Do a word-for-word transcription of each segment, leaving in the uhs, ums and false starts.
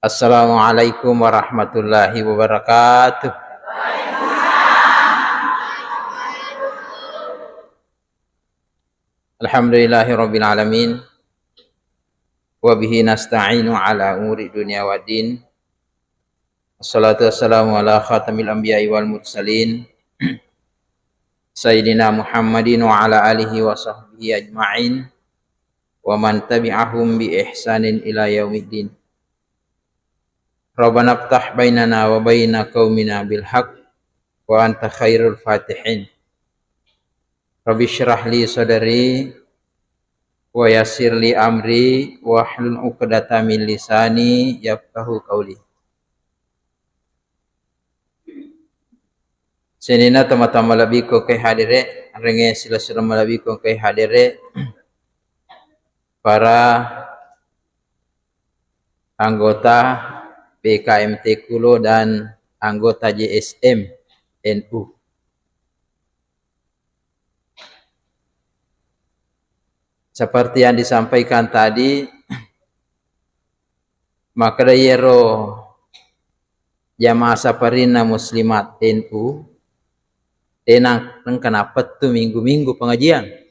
Assalamualaikum warahmatullahi wabarakatuh. Alhamdulillahi rabbil alamin. Wa bihi nasta'inu ala umuri dunya waddin. Wassalatu wassalamu ala khatamil anbiya'i wal mursalin, Sayyidina Muhammadin wa ala alihi wa sahbihi ajma'in, wa man tabi'ahum bi ihsanin ila yaumiddin. Rabbana iftah bainana wa baina qaumina bil haq, wa anta khairul fatihin. Rabbi syrah li sadri, wa yassir li amri, wahlul uqdata min lisani yafqahu qauli. Sininna tomatoa malebbikku engkae hadere, renge silessureng malebbikku engkae hadere, para anggota B K M T Kulo dan anggota J S M N U. Seperti yang disampaikan tadi, makkeda iyaro jamaah saparinna muslimat N U, tenang, engka napettu minggu-minggu pengajian.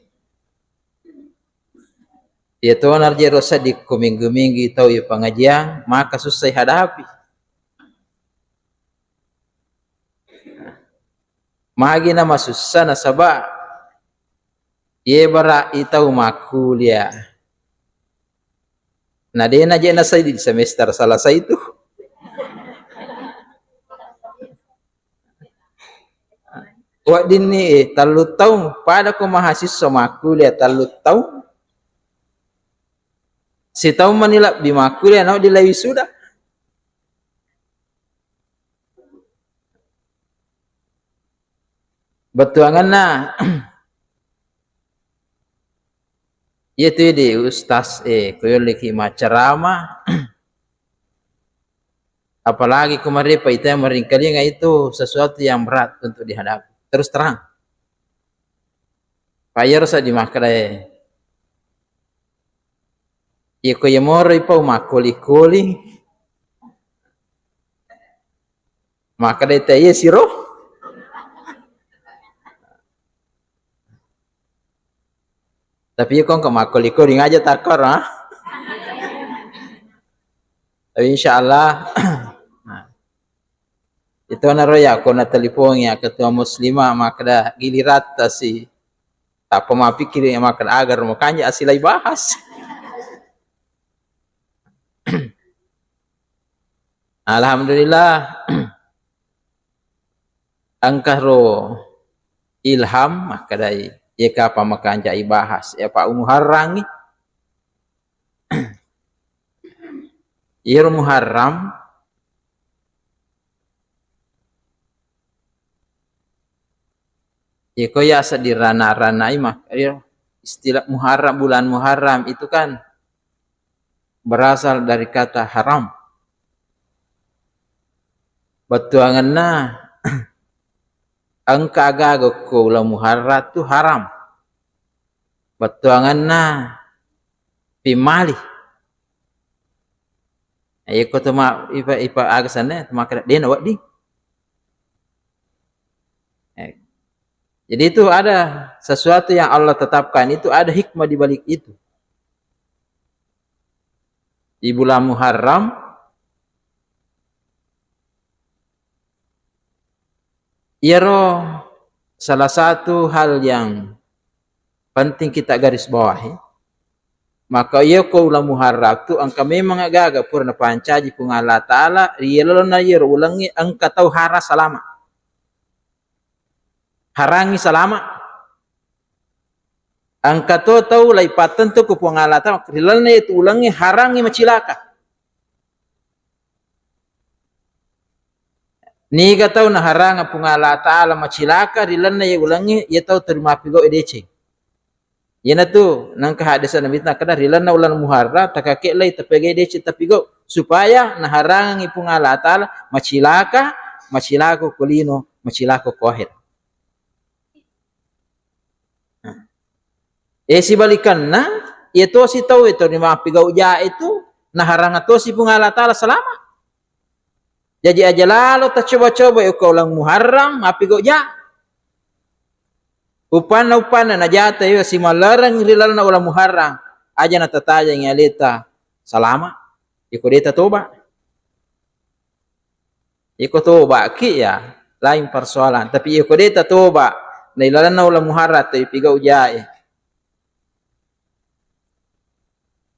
Iyatona ro seddikku minggu-minggu tau iya pengajian, maka susah ihadapi. Magi na masussa nasaba iye bara itau makkuliah. Na dena je nasai di semester selesai itu. Weddinni, eh, tellu taung, pada ko mahasiswa makkuliah tellu taung. Sitaung mani lebbi makkuliah, nau dilai wisuda. Bettuangenna, iyatu di ustaz, eh, ko yolliki maccarama, apalagi ko marepa ita maringkalinga itu sesuatu yang berat untuk dihadapi. Terus terang. Pak Yero sa di makkeda, eh, iya ko iya moro ipau makkoli-koli. Makkeda tau iya siro. Tapi iya ko engka makkoli-koli ngaja takkoro, ha? Tapi insyaallah, nah, itu naro ya ko natelepongi ya ketua muslimah makkeda giliratta si. Tappa mapikkiri makkeda aga ro makanja asilai bahas. Alhamdulillah. Engka ro ilham makkedai, iya kapang makanjai bahas, iya pa umuharrangi. Iyaro Muharram, iko yaseng dirana-ranai mak-, iyo, istilah Muharram, bulan Muharram itu kan berasal dari kata haram. Bettuangenna engka aga-aga ko uleng Muharram tu haram. Bettuangenna pimmali. Iyako toma ipa, ipa aga senna, toma kada dena wedding. Eh, jadi itu ada sesuatu yang Allah tetapkan, itu ada hikmah di balik itu. Di bulan Muharram, iyaro salah satu hal yang penting kita garis bawahi. Maka iya ko uleng Muharram tu engka memang agaga pura napancaji Puang Allah Ta'ala, ri lalonna iyaro ulengnge engka tau harang salama. Harangngi salama. Engka to tau lai pattentu ku Puang Allah Ta'ala, ri lalonna itu ulengnge harangngi macilaka. Niga tau naharangeng Puang Allah Ta'ala macilaka ri lalonna iya ulengnge, iya tau tuli mappigau deceng. Iyanatu nengka hadis Nabi ta kada ri lalonna uleng Muharram, takake lai tapegai deceng tapigau, supaya naharangengi Puang Allah Ta'ala macilaka, macilaka ko lino, macilaka ko akhir. Eh, sibalikanna, iya tosi tau itu di mappigau jae itu, naharangeng tosi Puang Allah Ta'ala salama. Jaji aja lalo tacoba-coba iko uleng Muharram, mappigau ja. Upanna-upanna najata iya simallareng ri lalenna uleng Muharram, aja natatajengi aleta salama. Iko de tatoba. Iko toba ki ya, lain persoalan. Tapi iko de tatoba, na ilalenna uleng Muharram to ipigau jae.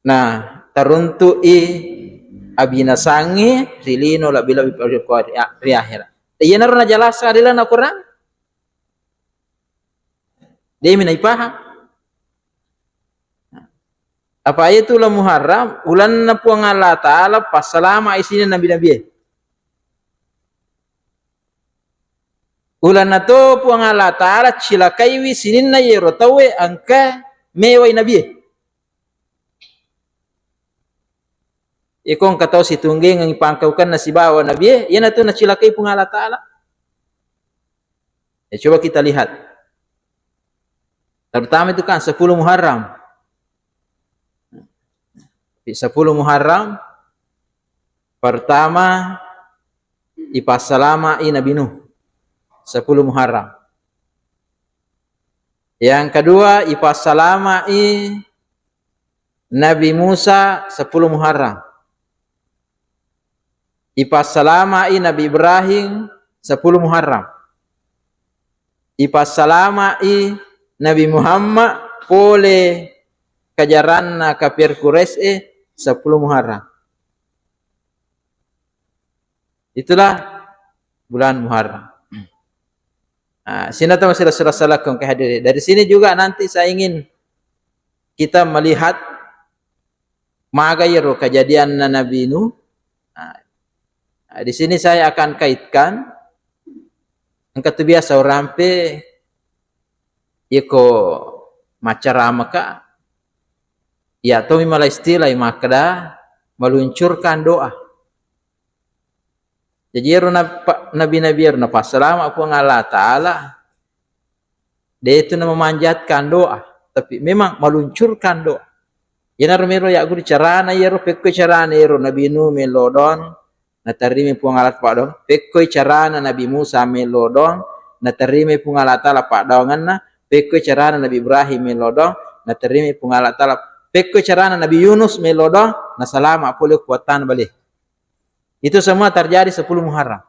Nah, taruntu'i abinasangnge ri lino lebbi-lebbi ri, ri ahera. Iyanaro najelaskan ri lalenna Quran. Demi naipaham. Apa iya tu uleng Muharram, ulenna Puang Allah Ta'ala passalama i sininna nabi-nabie. Ulenna to Puang Allah Ta'ala cilakaiwi sininna yero tauwe engka mewai nabie. Iko engka tau situnggengeng pangkaukenna sibawa nabie, iyanatu nacilakai Puang Allah Ta'ala. Ya, coba kita lihat. Terutama itu kan sepuluh Muharram. Di sepuluh Muharram, pertama, ipassalama'i Nabi Nuh. Sepuluh Muharram. Yang kedua, ipassalama'i Nabi Musa sepuluh Muharram. Ipassalama'i Nabi Ibrahim sepuluh Muharram. Ipassalama'i Nabi Muhammad pole kajaranna kafir Quraisy e sepuluh Muharram. Itulah bulan Muharram. Nah, sini teman saudara-saudara yang kehadirin. Dari sini juga nanti saya ingin kita melihat maga iyaro kejadianna Nabi Nuh. Nah, di sini saya akan kaitkan, engka tu biasa orang pe iko maccaramaka, iya tomi mala istilah makkeda meluncurkan doa. Jadi ero napa-, nabi-nabi ero napassalama Puang Allah Ta'ala, de tu namamanjatkan doa, tapi memang meluncurkan doa. Iyanaro melo ya guru carana iyaro, pekkoi carana iyaro Nabi Nuh melo doang, natarima Puang Allah Ta'ala paddoang, pekkoi carana Nabi Musa melo doang, natarima Puang Allah Ta'ala paddoangenna, pekkoi carana Nabi Ibrahim melo doang, natarima Puang Allah Ta'ala, pekkoi carana Nabi Yunus melo doang, nasalama pole ku wattana bale. Itu semua terjadi sepuluh Muharram.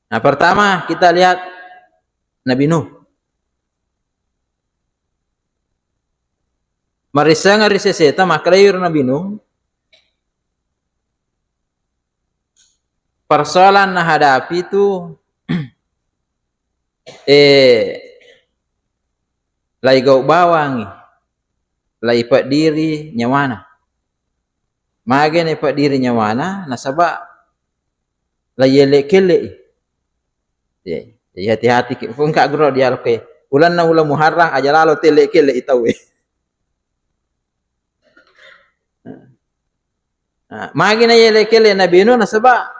Nah, pertama kita lihat Nabi Nuh. Marissengeng ri seseta, makkedai ro Nabi Nuh, persoalan nahadapi tu, eh, laigau bawangi, laipeddiri nyawana. Mage naipeddiri nyawana, nasaba laiyelle-kelle i. Ye, jadi hati-hati ki. Engka guru dialog e. Ulenna uleng Muharram aja lalo telle-kelle i tauwe. Nah, magi naiyelle-kelle Nabi Nuh nasaba,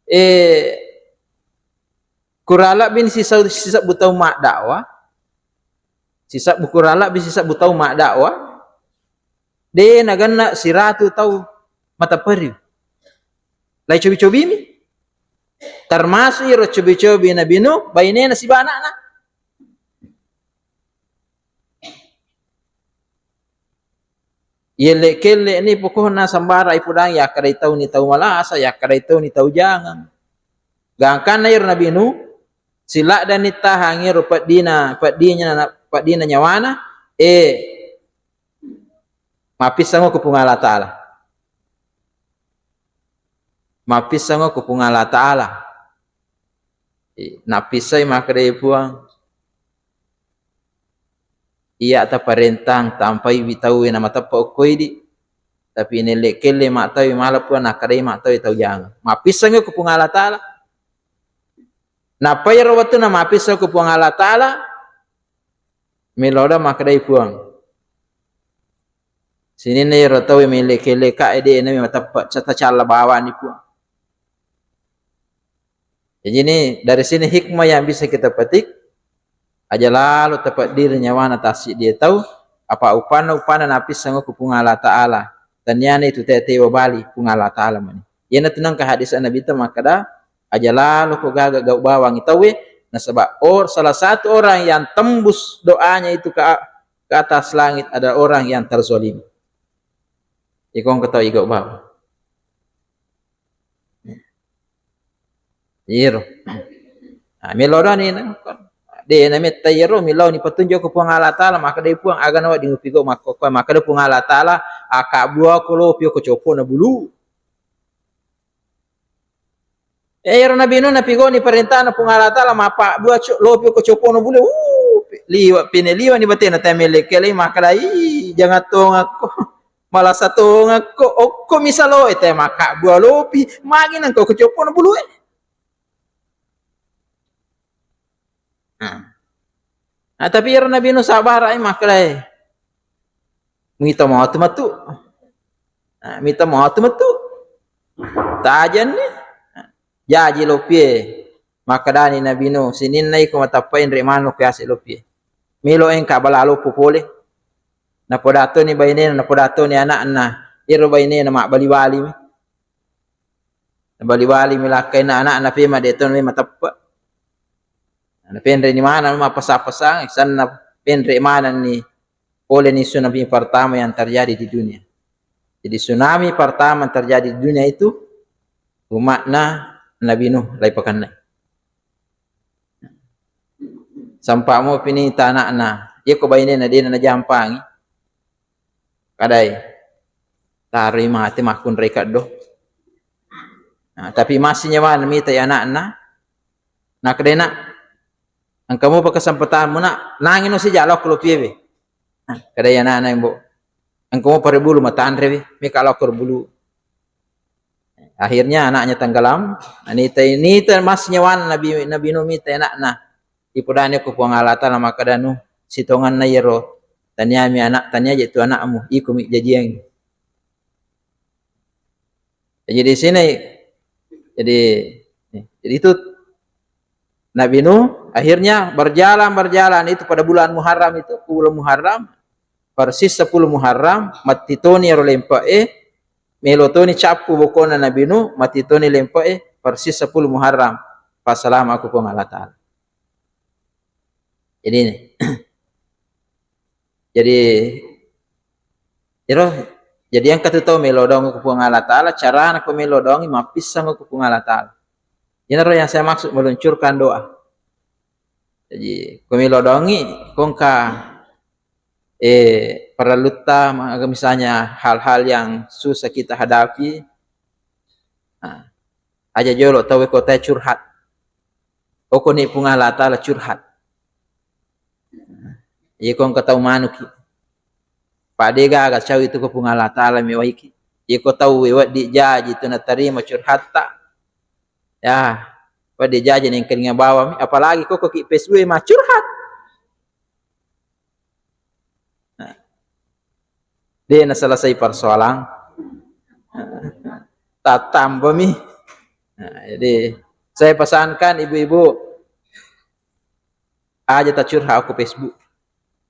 eh, kurang lebbi sisa-, sisebbu tau maddakwa, sisebbu, kurang lebbi sisebbu tau maddakwa, de nagenna siratu tau mataperi. Lai cobi-cobimi. Termasuk iro cobi-cobi Nabi Nuh, bainena siba anakna. Yelle-kelle ni pokokna sembara ipodang, yakkadai tau ni tau malasa, yakkadai tau ni tau jangeng. Gangkanna iro Nabi Nuh, siladdani tahang iro peddina, peddinya, peddina nyawana, eh, mappissang ko Puang Allah Ta'ala. Mappissang ko Puang Allah Ta'ala. Eh, nappissai makkedai Puang, iya taparentang tampaiwi tauwe namateppa okkoidi, tapi nelle-kelle mattauwe mala Puang, nakkedai mattauwe tau jangeng. Mappissang ko Puang Allah Ta'ala. Nappa iyaro wettunna mappissang ko Puang Allah Ta'ala, meloda makkedai Puang, sininna iyaro tauwe melle-kelle ka e de nami mateppa, cata calla bawani Puang. Jadi ini, dari sini hikmah yang bisa kita petik, aja lalo tapeddiri nyawana tassiddi tau, apa upanna, upanna nappissang ko Puang Allah Ta'ala. Taniana itu tette wabali Puang Allah Ta'ala mani. Iyana tu nengka hadis Nabi ta makkada, aja lalo ko gaga gau bawangi tauwe, nasaba or-, salah satu orang yang tembus doanya itu ke, ke atas langit adalah orang yang terzalimi. Iko engka tau igau bawang. Iyaro. Nah, melo doni na. De na metta iyaro, melo ni petunjuk ke Puang Allah Ta'ala, maka dai Puang aga na wedding upigau makkokkoe, maka dai Puang Allah Ta'ala, akabbua ko lopi ko copo na bulu. Eh, iyaro Nabi Nuh napigoni parentana Puang Allah Ta'ala, mappabbua co-, lopi ko copo na bulu. Uh, liwa, pene liwa ni batena tau mellekke lei, maka dai, jangan tongakko. Malasa tongakko, okko misalo, eh, te makabbua lopi, magi nengka ko copo na bulu, eh. Nah. Nah, tapi iyaro Nabi Nuh sabarai makkeda, eh, mita matu matu. Nah, mita matu matu. Tajanni. Nah, jaji lopie. Makkedani Nabi Nuh, sininna iko matappai nre manu kiase lopie. Melo engka bala loppo pole. Napodatoni bainena, napodatoni anakna. Iro bainena mabbali-bali mi. Bali-bali mi lakkainna anakna, pema de' to memang teppe'. Napenreni maneng mappasa-pasang, sanna penre' manenni pole ni tsunami pertama yang terjadi di dunia. Jadi tsunami pertama terjadi di dunia itu umatna Nabi Nuh lai pakanna. Sampa mo pinita anakna, iyako bainena de'na najampangi. Kadai, taroi mate makkunrai kaddo. Nah, tapi masih nyawana mitai anakna. Nah, kedai nak, engka mopa kesempatanmu nak, nangi no sija lao ko lopie we. Nah, kedai anakna, Mbo, engka mopa ri bulu matanre we, meka lao ko ri bulu. Akhirnya anaknya tenggelam. Nah, nita, nita masih nyawana Nabi, Nabi Nuh mita anakna. Ipodani ko Puang Allah Ta'ala makkeda, Nuh, sitonganna iyaro, taniami anak, tania je tu anakmu, iko mi jajiang. Jadi di sini, jadi, jadi itu Nabi Nuh akhirnya berjalan, berjalan itu pada bulan Muharram itu, bulan Muharram, persis sepuluh Muharram, matti toni ero lempe'e, melo toni cappu bokona Nabi Nuh, matti toni lempe'e, persis sepuluh Muharram, passalama ko Puang Allah Ta'ala. Jadi ini. Jadi, iro, jadi engka tu tau melo doang ko Puang Allah Ta'ala, carana ko melo doang, mappissang ko Puang Allah Ta'ala. Ini yang saya maksud meluncurkan doa. Jadi, ko melo doangi, ko engka, eh, parellutta, ma-, misalnya hal-hal yang susah kita hadapi, nah, aja jolo tau ko tae curhat. Okoni Puang Allah Ta'ala curhat. Iko engka tau manuki. Pade gaga cawi tu ko Puang Allah Ta'ala mewaiki. Iko tau we wedding jaji tu natarima curhatta. Ya, wedding jaji nengkalinga bawami. Apalagi ko ki Facebook ma curhat. Nah. De' naselesai persoalan. Tattambami. Nah, jadi saya pesankan ibu-ibu, aja tacurhat ko Facebook.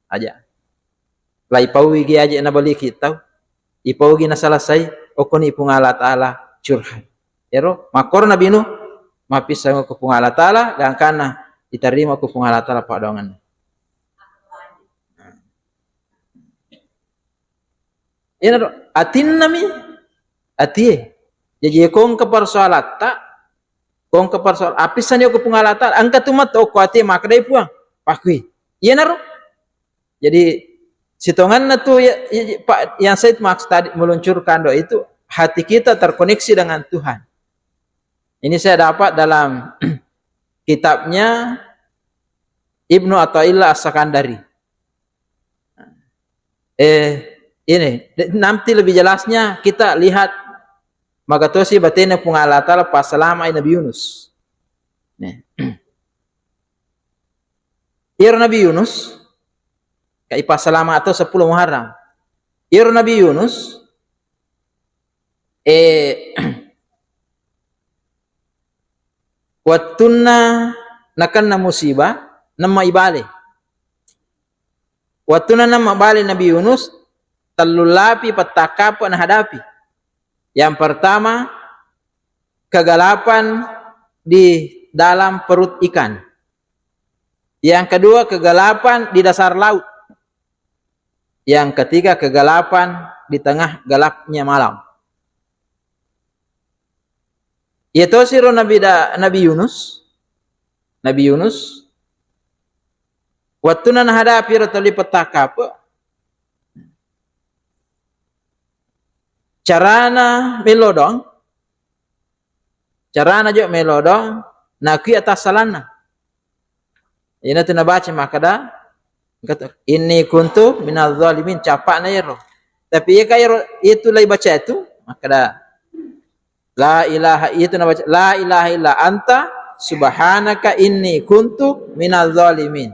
Aja. Lai pauwi gi aja nabaliki tau. Ipaugi naselesai, okoni Puang Allah Ta'ala curhat. Ero, makkoro Nabi Nuh, mappissang ko Puang Allah Ta'ala, gangkanna diterima ko Puang Allah Ta'ala paddoangenna. Iyanaro atinnami, atie. Jaji ko engka persoalatta, ko engka persoal, appissani ko Puang Allah Ta'ala, engka tu metto ko atie makkedai Puang, pakkui. Iyanaro. Jadi sitonganna tu ya, ya, Pak, yang saya maksud tadi meluncurkan doa itu, hati kita terkoneksi dengan Tuhan. Ini saya dapat dalam kitabnya Ibnu Athaillah As-Sakandari. Eh, ini, de-, nanti lebih jelasnya kita lihat magatosi batena Puang Allah Ta'ala passalamai Nabi Yunus. Nih. Iyaro Nabi Yunus, kai passalama atau sepuluh Muharram. Iyaro Nabi Yunus, eh, wettunna nakenna musibah, nemma ibale. Wettunna nemma bale Nabi Yunus, tellu lapi pettakkape nahadapi. Yang pertama, kegelapan di dalam perut ikan. Yang kedua, kegelapan di dasar laut. Yang ketiga, kegelapan di tengah gelapnya malam. Iya tosiro Nabi da-, Nabi Yunus, Nabi Yunus, wettunna nahadapi ro toli pettakkape, carana melo doang, carana jo melo doang, nakui atassalanna. Iyana tu nabaca makkeda, "Inni kuntu minaz zalimin," capa'na ero. Tapi iya ka ero, itu lai baca itu, makkeda, "La ilaha," itu nabaca, "La ilaha illa anta subhanaka inni kuntu minaz zalimin."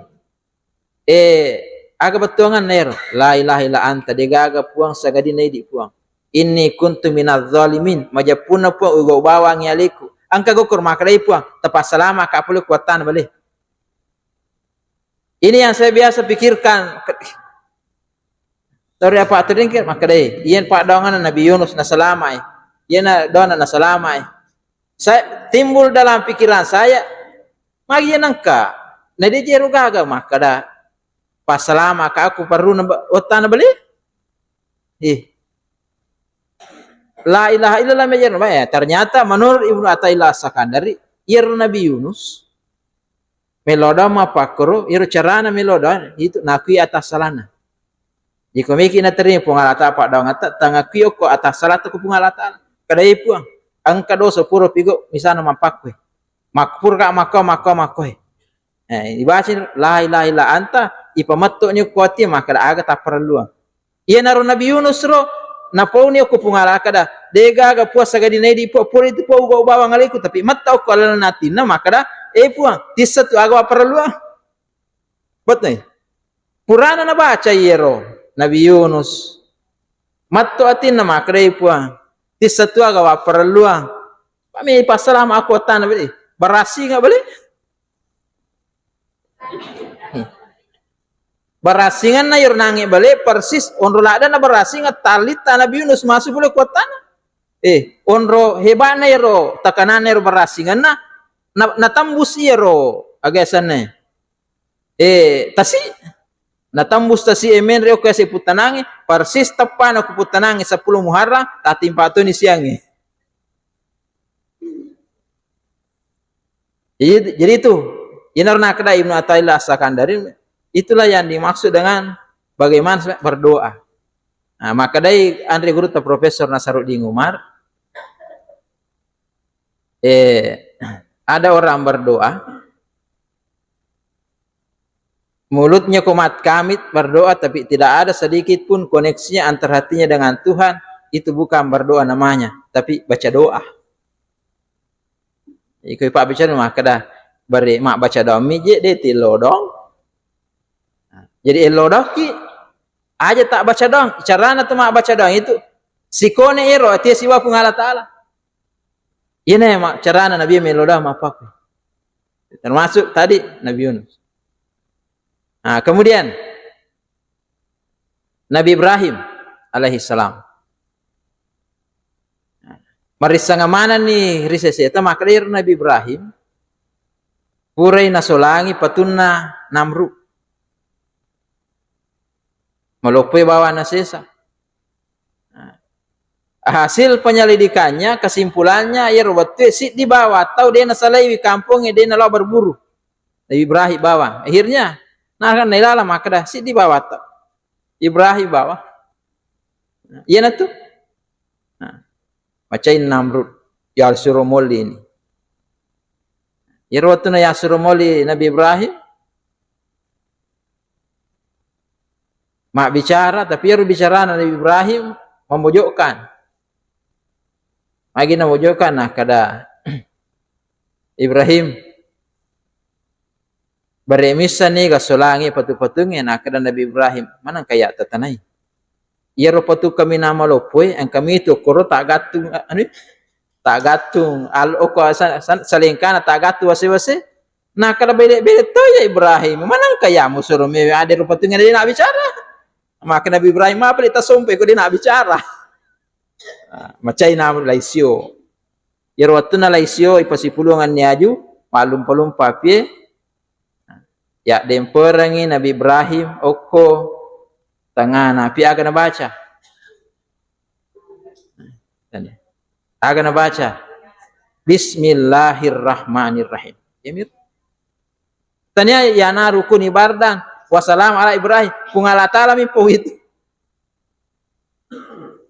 Eh, aga bettuanganna ero? "La ilaha illa anta," degaga puang sagadinna idi puang. "Inni kuntu minaz zalimin," majeppunna puang uga ubawangi aleku. Engka gokor makkedai puang, "Tapassalama ka pole kuattana bale." Ini yang saya biasa pikirkan. Tori apa tu ringkir makkedai, iyan paddoanganna Nabi Yunus nasalamai. Iyana doana nasalamai. Saya, timbul dalam pikiran saya, magi nengka, na dia jero gaga makkeda, "Passalama ka aku parruna ba-, wattana bale?" Ih. La ilaha illallah mejerna, eh, ternyata menurut Ibnu Athaillah As-Sakandari, iyaro Nabi Yunus, melo doang mappakkoro, iyaro carana melo doang, itu nakui atassalanna. Iko meki naterima Puang Allah Ta'ala paddoangetta, tangakui okko atassalatta ko Puang Allah Ta'ala. Kedai Puang, engka dosa pura pigo misalna mappakkue. Makkupura ka makko, makko, makkoe. Eh, ibaca la ilaha illa anta, ipametto ni okko ati makkeda aga tapparelluang. Iyanaro Nabi Yunus ro, napauni okko Puang Allah kada, degaga puang sagadinna idi puang, pura itu puang uba-, ubawang aleku, tapi metta okko alaleng atinna makkeda, eh Puang, tissa tu aga wapparelluang. Betul. Purana nabaca iyero Nabi Yunus. Matto atinna makkeda, eh Puang, tissa tu aga wapparelluang. Mami passalama aku wattana beli. Barassinga beli. Barassinganna iyaro nange bale persis onro laddanna barassinga tallitta Nabi Yunus masuk pole ku wattana. Eh, onro hebatna iyaro takananna iyaro barassinganna na-, natembus iyaro agasanna. Eh, tasi. Natembus tasi e menre okko ase puttanange, persis teppana ku puttanange seppulo Muharram, tatimpa toni siange. Jadi, jadi itu, iyanaro nakkeda Ibnu Athaillah As-Sakandari, itulah yang dimaksud dengan bagaimana berdoa. Nah, makkedai anre gurutta Profesor Nasaruddin Umar, eh, ada orang berdoa, mulutnya komat kamit berdoa, tapi tidak ada sedikit pun koneksinya antara hatinya dengan Tuhan, itu bukan berdoa namanya, tapi baca doa. Iko ipabbicara makkeda, bare mabbaca doang mi je de tillodong. Jadi ellodokki aja tak baca doang, carana tu mabbaca doang itu sikone ero atia siwa Puang Allah Ta'ala. Iyana ma-, carana Nabi melo doang mappaku. Termasuk tadi Nabi Yunus. Nah, kemudian Nabi Ibrahim alaihissalam. Marissanga manenni ri seseta, makkedai Nabi Ibrahim, purai nasolangi patunna Namrud. Maloppoi bawanna sesa. Nah, hasil penyelidikannya, kesimpulannya, iyaro wettue siddi bawang tau de nasalaiwi kampongnge, de nalao berburu. Nabi Ibrahim bawang. Akhirnya, nah kan nailala makkeda, siddi bawang tau. Ibrahim bawang. Nah, iyanatu. Nah, macain Namrud, yasuro molli ini. Iyaro wettuna yasuro molli Nabi Ibrahim, mabbicara, tapi iyaro bicarana Nabi Ibrahim memojokkan. Magi namojokkan, nah, kada Ibrahim, bare missani gasolangi patu-patungnge, nakkeda Nabi Ibrahim, maneng kaya tatanai. Iyaro patu kami nama loppoe, engkami tu koro tak gattung, anu, tak gattung, al-, oko sa-, sa-, salengkana tak gattung wase-wase. Nakkeda bede-bede to ya Ibrahim, maneng kaya musuro mewe ade rupa tungnge de na bicara. Maka Nabi Ibrahim, apa le tasompe ko de' na bicara? Ah, macai na laisio. Iyaro wettunna laisio, ipasipulungenni aju, mallumpa-lumpa pie. Ya, demperengi Nabi Ibrahim okko tengana pie, aga nabaca? Aga nabaca? Bismillahirrahmanirrahim. Yamir. Tania yana rukuni bardan. Wassalam ala Ibrahim. Puang Allah Ta'ala mi powitu.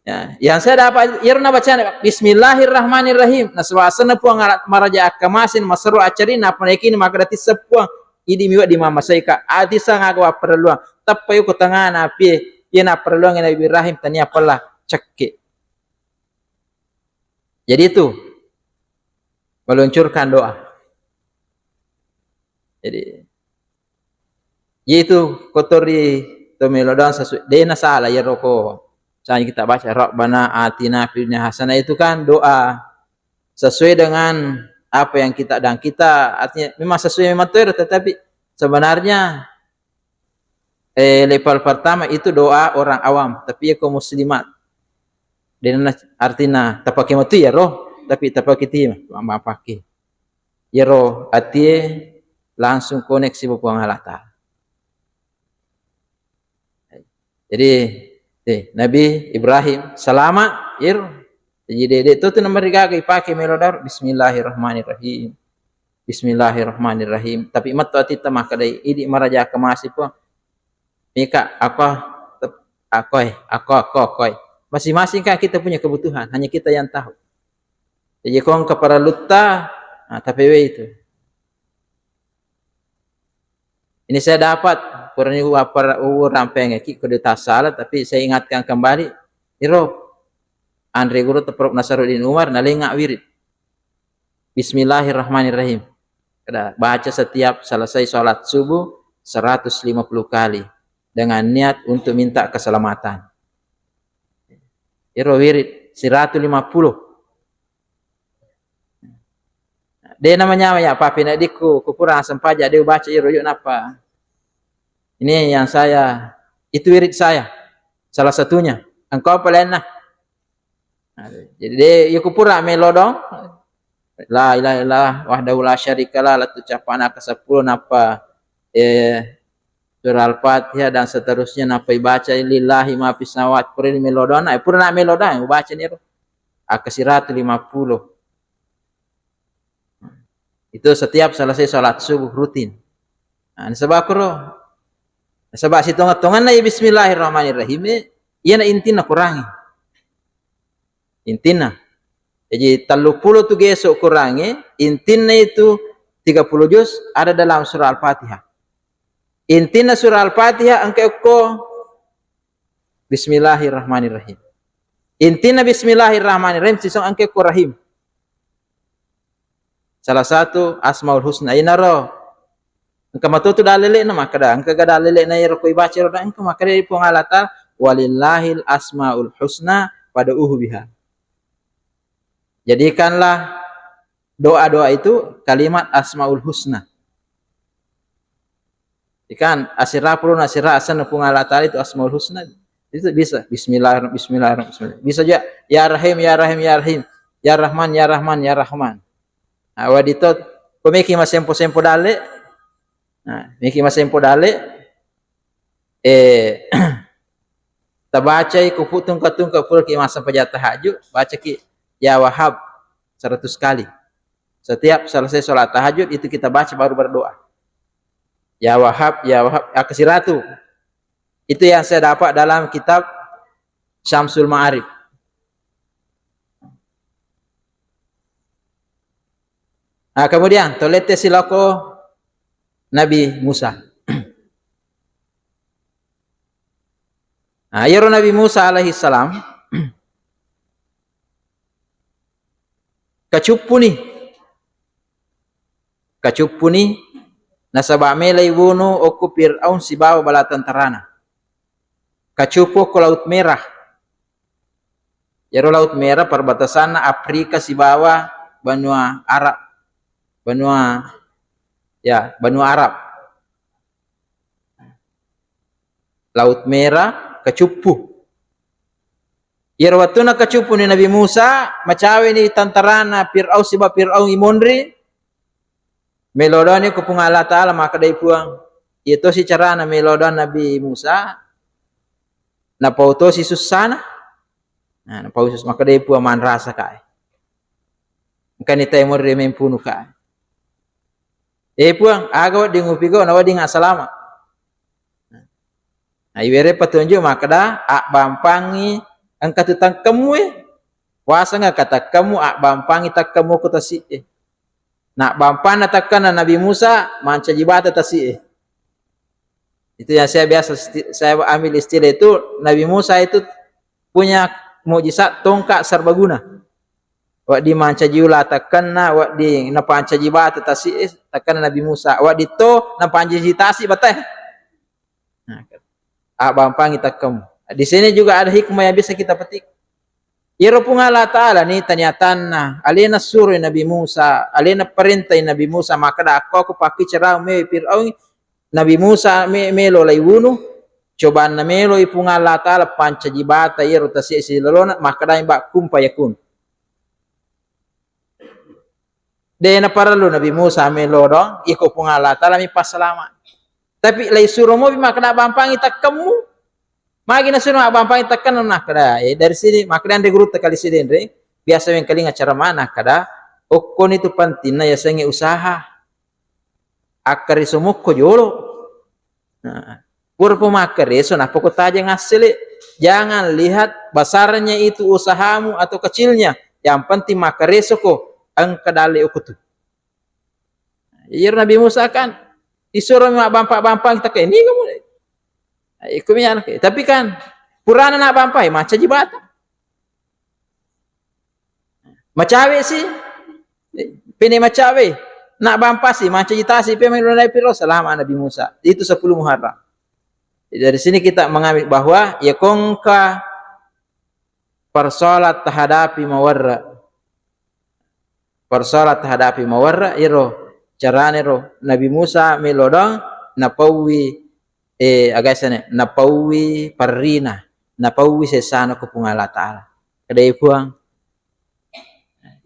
Ya, yang saya dapat, iyaro nabacana, "Bismillahirrahmanirrahim." Nasaba asenna Puang Ara-, maraja akkamase, maserro accarina, apa naikini makkeda tisseng Puang, idi miwa di mamasaika. Ati sangaga wapparelluang. Teppa yuko tengana pie, iya napparelluang Nabi Ibrahim, tania pella cekke. Jadi itu meluncurkan doa. Jadi, yaitu kotori to melo doang sesuai, de' na salah iyaro ko. Misalnya kita baca, "Rabbana atina fid dunya hasanah," itu kan doa sesuai dengan apa yang kita, dan kita artinya memang sesuai memang to, tetapi sebenarnya, eh, level pertama itu doa orang awam, tapi ya ko muslimat. De' na artinya tapake matu iyaro, tapi tapake ti, ma-, mapake. Iyaro atie langsung koneksi ba Puang Allah Ta'ala. Jadi, eh, Nabi Ibrahim salama, iyaro. Jadi, de', de' to tu nomor gaga ipake melo daro, "Bismillahirrahmanirrahim. Bismillahirrahmanirrahim." Tapi metto atitta makkedai, "Idi maraja akkamase, Puang." Mika, ako, tep-, ako, eh, ako, ako, ako, eh. Masing-masing kan kita punya kebutuhan, hanya kita yang tahu. Jadi, ko engka parellutta, nah, tapewe itu. Ini saya dapat, purani uwapar-, uwurampengeki, ko de' tassala, tapi saya ingatkan kembali, iro, Andre Guru Teprok Nasaruddin Umar, nalenga wirid. Bismillahirrahmanirrahim. Kada baca setiap selesai sholat subuh seratus lima puluh kali dengan niat untuk minta keselamatan. Iro wirid seratus lima puluh. De' namanya ya, papi na dikku, ku kurang sempaja, de' ubaca iro yuk napa. Ini yang saya, itu wirid saya, salah satunya. Engkau apa lainnya? Jadi, de', iya ku pura melo dong. La ilaha illallah wahdahu la syarikalah, lettu cappana ke sepuluh, nappa, eh, surah Al-Fatihah dan seterusnya, nappa ibaca lillahi ma fis samawati, pura melo dong, eh, pura na melo dong, ibaca ni ro. Aka siratu lima puluh. Itu setiap selesai sholat subuh rutin. Nah, nasaba kuro, nasaba sitonga-tonganna iya bismillahirrahmanirrahim, iyana intinna kurangi. Intinna. Jadi, tellu puluh tu geso kurangi, intinna itu tiga puluh juz ada dalam surah Al-Fatihah. Intinna surah Al-Fatihah engka okko Bismillahirrahmanirrahim. Intinna Bismillahirrahmanirrahim, siseng engka ko Rahim. Salah satu Asmaul Husna. Inaro engka matotu dalele'na makkeda, engka ga dalele'na ero ko ibaca ero, engka makkeda Puang Allah Ta'ala, "Walillahil asmaul husna fad'uhu biha." Jadikanlah doa-doa itu kalimat Asmaul Husna. Ikan asira purun asira asenna Puang Allah Ta'ala itu Asmaul Husna. Itu bisa. Bismillahirrahmanirrahim. Bismillah. Bisa juga. Ya Rahim, ya Rahim, ya Rahim. Ya Rahman, ya Rahman, ya Rahman. Nah, wadi to, ko meki masempo-sempo dale. Nah, meki masempo dale. Eh, tabacai kupu tungka-tungka pura ki masa pajak tahajud, baca ki Ya Wahab seratus kali. Setiap selesai sholat tahajud itu kita baca baru berdoa. Ya Wahab, ya Wahab, ya kasiratu. Itu yang saya dapat dalam kitab Syamsul Ma'arif. Nah, kemudian tolete siloko Nabi Musa. Nah, iyaro Nabi Musa alaihi salam kacuppuni. Kacuppuni nasaba melai wunu okko Fir'aun sibawa bala tentarana. Kacuppu ko Laut Merah. Iyaro Laut Merah perbatasanna Afrika sibawa benua Arab. Benua, ya, benua Arab. Laut Merah, kacuppu. Iyaro wettunna kacuppuni Nabi Musa, macaweni tantarana Fir'aun siba Fir'aun imonri, melo doani ko Puang Allah Ta'ala, makkedai Puang, iya tosi carana melo doang Nabi Musa, napau tosi sussana. Nah, napau sus-, makkedai Puang, manrasa kae. Engkani tae morri mempunu kae. Eh Puang, aga wedding upigau na wedding asalama. Nah, iwere patunjuk makkeda, abbampangi engka tu takkemmu e. Waseng engka takkemmu, abbampangi takkemmu ko tasi e. Nabbampanna takkenna Nabi Musa, mancaji bata tasi e. Itu yang saya biasa sti-, saya ambil istilah itu, Nabi Musa itu punya mukjizat tongkat serbaguna. Wedding mancaji ula takkenna, wedding napancaji bata tasi e, takkenna Nabi Musa. Wedding to napancaji tasi batae. Nah, abbampangi takkemmu. Di sini juga ada hikmah yang bisa kita petik. Iyaro Puang Allah Ta'ala ni taniatanna, alena suroi Nabi Musa, alena parentai Nabi Musa, makkeda, "Akko aku pakkicerang me Fir'aun, Nabi Musa me-, melo laiwunu, cobanna meloi Puang Allah Ta'ala pancaji bata iyaro tasi e silolona, makkedai ba kun fayakun." De naparellu Nabi Musa melo dong, iko Puang Allah Ta'ala mi passalama. Tapi laisuro mopi makkeda bampangi takkemmu. Magi nasuro mabbampangi takkenna, nakkeda, eh, dari sini, makkeda anre gurutta kali sidenre, biasa wengkalinga ceramah, nakkeda, okkoni tu pentingna yasengnge usaha. Akkareso mokko jolo. Nah, pura ko makkareso, nappa ko tajeng assele. Jangan lihat besarnya itu usahamu atau kecilnya. Yang penting makkareso ko, engka dalle okko tu. Iyaro Nabi Musa kan, isuro mabbampa-bampa kita ke, ini kamu. Ikut minyak. Tapi kan, purana nak bampai, maca jibata. Macawe si, pene macawe, nak bampa si, maca jitasi, peme Nabi Piro, selama Nabi Musa. Itu sepuluh Muharram. Jadi dari sini kita mengambil bahwa ya kongka persoalan tahadapi mawarra. Persoalan tahadapi mawarra, iro carane ro Nabi Musa melo dong, napaui, eh, agasane, napaui parrina, napaui sesana ko Puang Allah Ta'ala. Kedai Puang,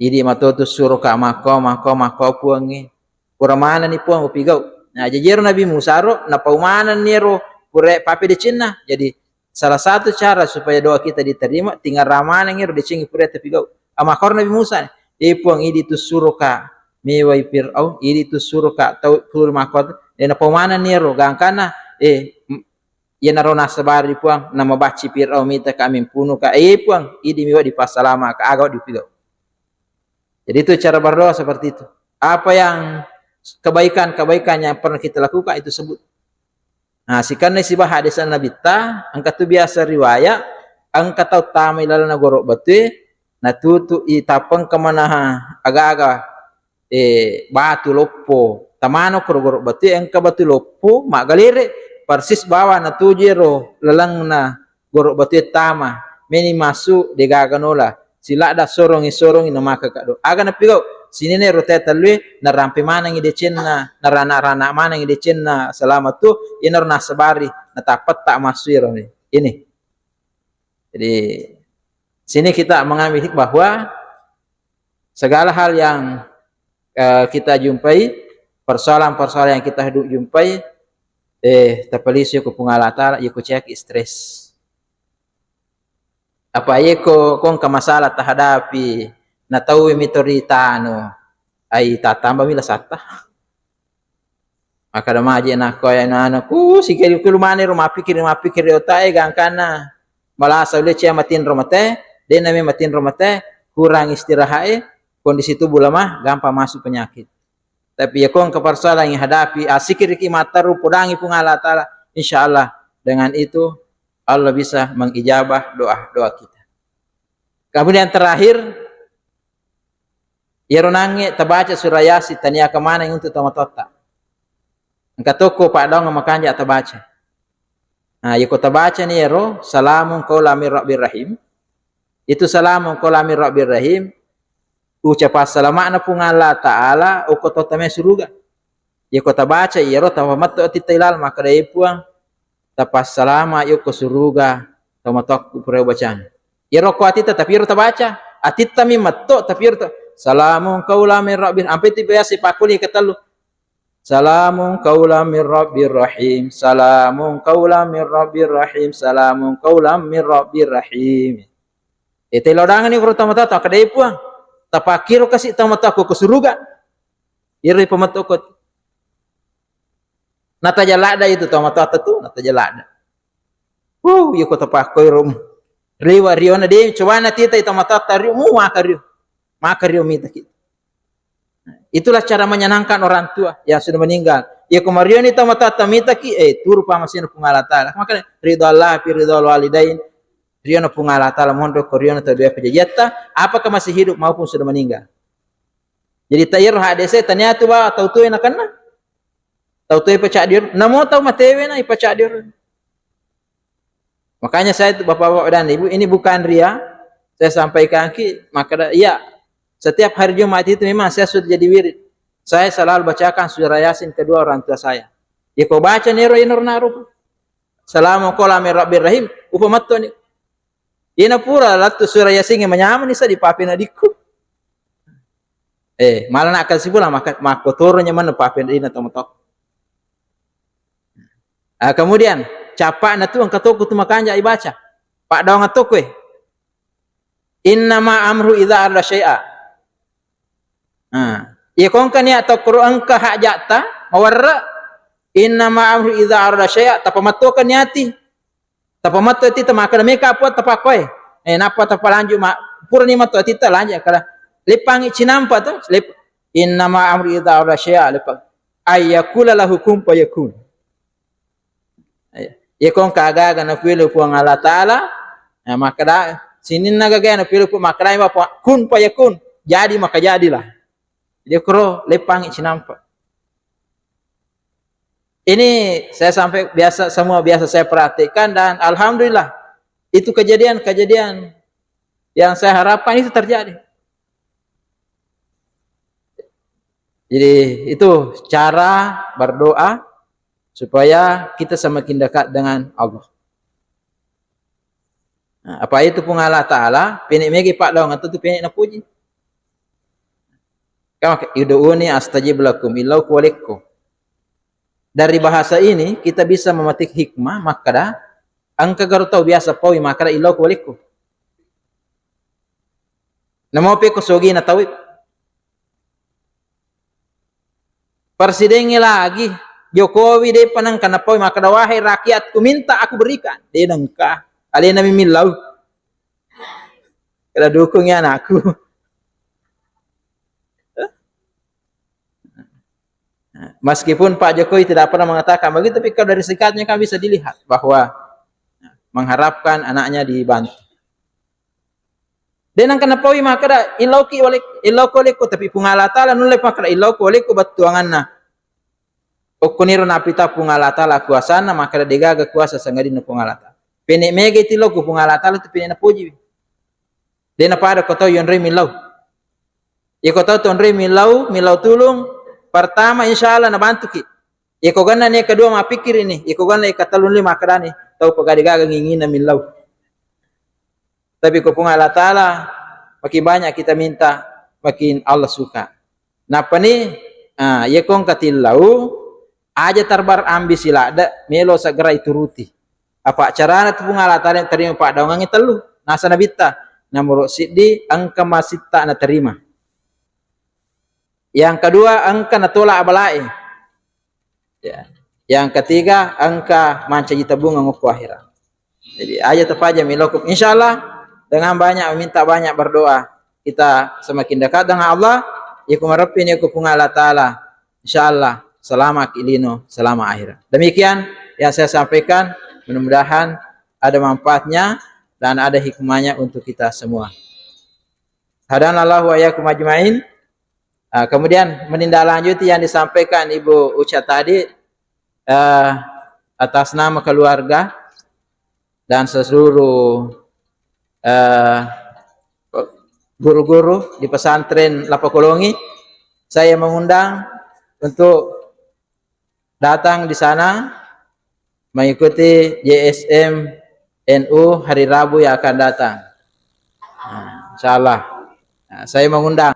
idi matotu suruka mako, mako, mako Puangnge. Pura manenni Puang upigau. Nah, jajero Nabi Musa ro, napau manenni ro, pura pape decenna. Jadi, salah satu cara supaya doa kita diterima, tinggal ramaneng ro decengi pura tapigau. Amakor Nabi Musa, eh Puang, idi tu suruka mewai Fir'aun, idi tu suruka tau pura mako, eh, napau manenni ro, gangkana, eh, m-, iyanaro nasabari Puang, namabacci Fir'aun mita kami mpunu ka, eh Puang, idi miwa dipassalama ka, aga dipigau. Jadi itu cara berdoa seperti itu. Apa yang kebaikan-kebaikan yang pernah kita lakukan itu sebut. Nah, sikanna sibawa hadis Nabitta, engka tu biasa riwayat, engka tau tama ilalenna goro batue, natutu i tapengka manaha aga-aga, eh, batu loppo. Tamano koro goro batue, engka batu loppo, maggalere, persis bawa natuju ero lalengna goro batue tama, meni massu degaga nola, siladda sorongi-sorongi namaka kado. Aga napigau? Sinine ro te tellue, narampe manengi decenna, narana-rana manengi decenna selama tu, inaro nasabari, natappetta massu ero ni. Ini. Jadi, sini kita mengambil hikmah bahwa segala hal yang, eh, kita jumpai, persoalan-persoalan yang kita hidup jumpai, eh, tapalisi ko Puang Allah Ta'ala, iko cek stres. Apa iko kongka masalah tahadapi, na tau mitori tanu, ai tatamba mila satta. Makkeda maje nakko anu-anu, ku sikali ku lumane ro mappikiri, mappikiri otae gangkanna malasa ule cia matinro mate, dena me matinro mate, kurang istirahat e, kondisi tubuh lemah, gampang masuk penyakit. Tapi ya kongka persoalan yang hadapi, asikiriki mataru, podangi Puang Allah Ta'ala, insya Allah dengan itu Allah bisa mengijabah doa-doa kita. Kemudian terakhir, iyaro nangnge tabaca surah Yasin, taniaka maneng untuk tomatoatta. Engka tokko paddaung makanja tabaca. Nah, iko tabaca ni iyaro, salamun qaulam mir rabbir rahim. Itu salamun qaulam mir rabbir rahim. Ucapan salama'na Puang Allah Ta'ala, okko to tame suruga. Iko tabaca iyaro, tapametto ati tailal, makkeda, "Eh, Puang, tapassalama' yokko suruga, tomatoakku pura bacang. Iyaro ko atitta, tapi iyaro tabaca. Atitta mi metto, tapi iyaro ta-, salamun qaulam min rabbir. Ampe ti biasa pakuli ketellu. Salamun qaulam min rabbir rahim. Salamun qaulam min rabbir rahim. Salamun qaulam min rabbir rahim. Ete lodangan ni kuro tomatoatta, kedai puang. Tapakiro kasi tomatoakku ke suruga. Iyaro pametto ko. Nataja ladda itu tomatoatta tu, nataja ladda. Wuh, iya ko tapakkoi ro. Riwa riona de, coba na tita itu tomatoatta rio, mu maka rio. Maka rio mitaki. Itulah cara menyenangkan orang tua yang sudah meninggal. Iya ko marioni tomatoatta mitaki, eh, turu pamasena Puang Allah Taala. Maka ridho Allah fi ridho walidain. Riona Puang Allah Taala, monro ko riona tau dua pajajiatta, apakah masih hidup maupun sudah meninggal. Jadi tairo hadese tania tu ba tau tuwe nakenna. Tau tuwe pacaddior, namo tau matewe na ipacaddior. Makanya saya itu, Bapak-bapak dan Ibu, ini bukan ria, saya sampaikan ki, maka da-, iya, setiap hari Jumat itu memang saya sudah jadi wirid. Saya selalu bacakan surah Yasin kedua orang tua saya. Ya, ko baca nero, ya, nero narupa. Salamun qaulam min rabbir rahim, upa matto ni. Ina pura lattu surah Yasin manyamani sa di pape na dikku. Eh, malah nak kasi pula maka, makkotoro nyamanna pape na dina tomatoa. Ah, kemudian, capa na tu engka toku tu makanja ibaca. Pak daung toku eh. Innama amru idza arada syai'a. Nah, iya ko engka niat tokkoro engka hajatta, mawerre, innama amru idza arada syai'a, tapamattoka niati. Tapamatto ti tamakkeda meka apa tapakkoe. Eh, nappa tapalanjut ma-, purani matto titta lanjut kada. Leppangi cinampa to, lep-, innama amru idza arada syai'a, leppa. Ayyakula lahu kun fayakun. Iya. Iya ko engka aga-aga napuelo Puang Allah Taala, ya, makkeda sininna gaga napuelo Puang, makkeda Bapak, "Kun fayakun." Jadi maka jadilah. Jadi kuro leppangi cinampa. Ini saya sampai biasa, semua biasa saya perhatikan dan alhamdulillah itu kejadian-kejadian yang saya harapkan itu terjadi. Jadi itu cara berdoa supaya kita semakin dekat dengan Allah. Nah, apa itu Puang Allah Taala, pene mega paddaung atau tu pene napuji. Kama ud'uni astajib lakum, illau ku walekko. Dari bahasa ini kita bisa memetik hikmah, makkeda engka garo tau biasa paui makkeda illau ku walekko. Namo pe ko sogina tau. Persidengnge lagi, Jokowi depa nengka napaui makkeda, "Wahai rakyatku, minta aku berikan." De nengka, alena mi millau. Keda dukungi anakku. Meskipun Pak Jokowi tidak pernah mengatakan begitu, tapi kalau dari sikapnya kan bisa dilihat bahwa mengharapkan anaknya dibantu. De nengka napaui makkeda, "Illauki walek-, illauko walekko," tapi Puang Allah Taala nulle makkeda, "Illauko walekko," bettuanganna. Okkoniro napita Puang Allah Taala kuasanna, makkeda degaga kuasa sangadinna Puang Allah Taala. Pene mega tillau ku Puang Allah Taala tu pene napojiwi. De napada ko tau yonroi millau. Iko tau tonroi millau, millau tulung, pertama insya Allah nabantuki. Iko ganna ni kedua mapikkiri ni, iko ganna ika tellu ni makkedani, tau pegade gaga ngingina millau. Tapi ko Puang Allah Taala, makin banyak kita minta, makin Allah suka. Nappani, ah, iya ko engka tillau, aja tarbar ambisi ladde, melo segera ituruti. Apa carana tu Puang Allah Taala tarima paddaungangnge tellu? Nasa nabitta, nomoro siddi, engka masitta naterima. Yang kedua, engka natolak abalae. Ya. Yang ketiga, engka mancaji tabungan okko akhirat. Jadi, aja tapaja miloku. Insya Allah, dengan banyak meminta, banyak berdoa, kita semakin dekat dengan Allah. Iku mareppi ni ku Puang Allah Taala. Insya Allah, selamat ilino, selamat akhirat. Demikian yang saya sampaikan. Mudah-mudahan ada manfaatnya dan ada hikmahnya untuk kita semua. Hadanallahu wa iyyakum ajmain. Ah, kemudian menindaklanjuti yang disampaikan Ibu Uca tadi, eh, atas nama keluarga dan seluruh, eh, guru-guru di pesantren Lapakolongi, saya mengundang untuk datang di sana mengikuti J S M N U hari Rabu yang akan datang. Nah, insya Allah. Nah, saya mengundang.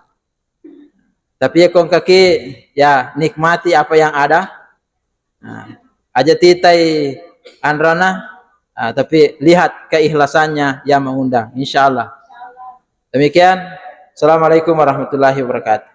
Tapi ya kong kaki, ya nikmati apa yang ada. Nah, aja titai anrana, nah, tapi lihat keikhlasannya yang mengundang. Insya Allah. Demikian. Assalamualaikum warahmatullahi wabarakatuh.